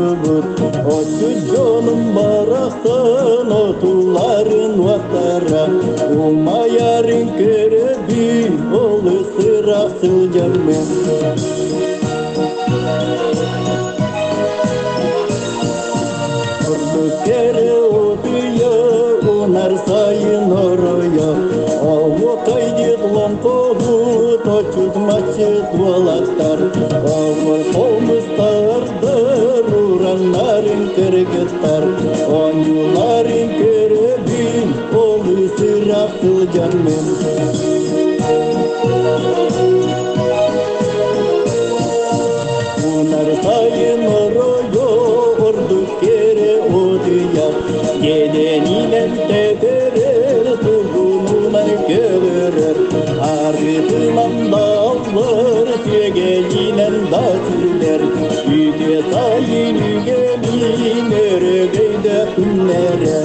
Олордубут. Отчут дьонум барахсан отуларын уоттара, умайарын көрөбүн, олус ыраах сылдьаммын. Ордук кэрэ отуйа, унар сайын оройо, оһуокайдыт лоҥхоһут, отчут маччыт уолаттар, оҕо хомустардар, ураннарын кыргыттар, оонньууларын көрөбүн, олус ыраах сылдьаммын. Унар сайын оройо ордук кэрэ отуйа, Дьэдэнинэн тэтэрэр, тугунунан көҕөрөр, арыытынан да аллар, сүөгэйинэн да сүлэр, үтүө сайын үгэнин өрөгөйдө күннэрэ.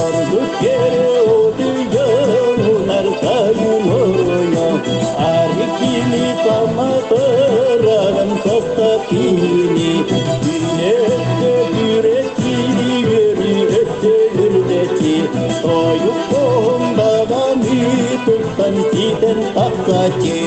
Ордук кэрэ утуйар сайын оройо, арыкини таматырагын состатини, Күнэттэ күрэти, үөрүү өттө үрдэти, тойук хоһундаҕаны туттан ситэн тахсачы.